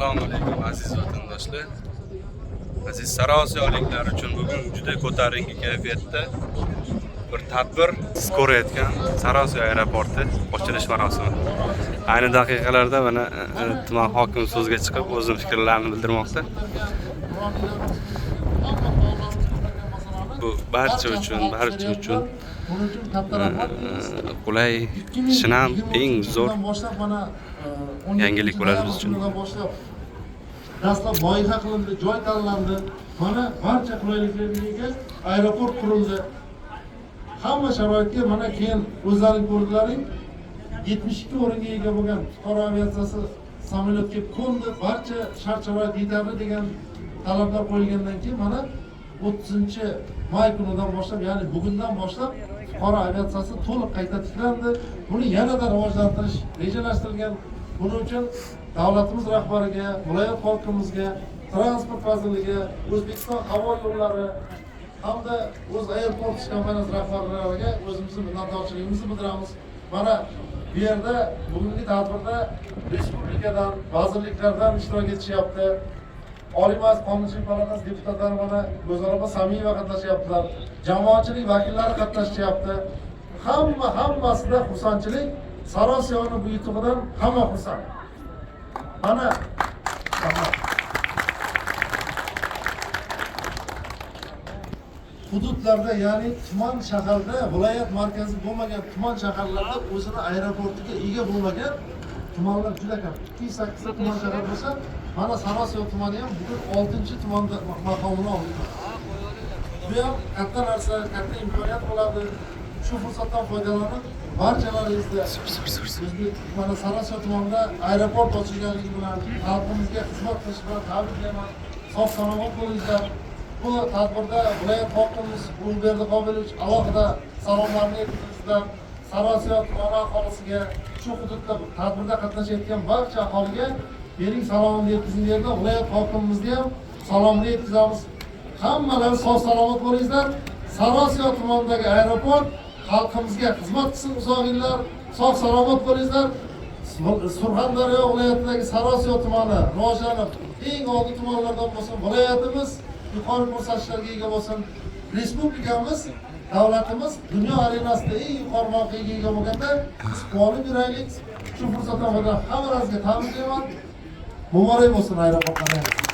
Assalomu alaykum, aziz vatandoshlar. Aziz Sariosiyoliklar uchun bugun juda ko'tarinki kayfiyatda bir tadbir. Siz ko'rayotgan Sariosiyo aeroporti ochilish marosimi. Ayni daqiqalarda mana tuman hokimi so'zga chiqib, o'zining fikrlarini bildirmoqda. Bu barcha uchun qulay, shinam, eng zo'r yangilik bo'ladi biz uchun. Dastlab loyiha qilindi, joy tanlandi. Mana barcha qulayliklarga ega aeroport qurildi. Hamma sharoitga mana keyin o'zlaring ko'rdilaring. 72 o'ringa ega bo'lgan fuqaro aviatsiyasi samolyot kelib qo'ndi. Barcha shart-sharoit yetarli degan talablar qo'yilgandan keyin mana 30 may kunidan boshlab, ya'ni bugundan boshlab fuqaro aviatsiyasi to'liq qayta tiklandi. Buni yanada rivojlantirish rejalashtirilgan. Buning uchun davlatimiz rahbariga, viloyat hokimimizga, transport vazirligi, O'zbekiston havo yo'llari hamda O'z Airports kompaniyasi rahbarlariga o'zimizni minnatdorchiligimizni bildiramiz. Mana bu yerda bugungi tadbirda respublikadan, vazirliklardan ishtirok etishyapti. Oliy Majlis Qonunchilik palatasi deputatlari mana Go'zal opa Samiyeva qatnashyaptilar. Jamoatchilik vakillari qatnashyapti. Hammasida xursandchilik. Sariosiyoni bu yutug'idan hamma xursand. Mana hududlarda, ya'ni tuman shaharda, viloyat markazi bo'lmagan tuman shaharlarda o'zini aeroportiga ega bo'lmagan tumanlar juda kam. 208 ta tuman shahar bo'lsa, mana Sariosiyo tumani ham bugun 6-tumanda maqomini oldi. Bu ham katta narsa, katta imkoniyat bo'ladi. Shu fursatdan foydalanib barchalaringizni O'zbek mana Sariosiyo tumanida aeroport ochilganligi bilan xalqimizga xizmat qilish bilan tabriklayman. Sog' salomat bo'linglar. Bu tadbirda viloyat hokimimiz Ulug'berdi Qobilovich alohida salomlarni yetkazdilar. Sariosiyo tumani aholisiga, shu hududda tadbirda qatnashayotgan barcha aholiga mening salomimni yetkazing derdi. Viloyat hokimimizga ham salomni yetkazamiz. Hammalari sog' salomat bo'linglar. Sariosiyo tumanidagi aeroport xalqimizga xizmat qilsin uzoq yillar. Sog' salomat bo'linglar. Surxondaryo viloyatidagi Sariosiyo tumani rivojlanib, eng oldi tumanlardan bo'lsin, viloyatimiz yuqori ko'rsatkichlarga ega bo'lsin. Respublikamiz, davlatimiz dunyo arenasida eng yuqori mavqega ega bo'lganda biz quvonib yuraylik. Shu fursatdan foydalanib hammalaringizga tabriklayman. Muborak bo'lsin aeroportlar.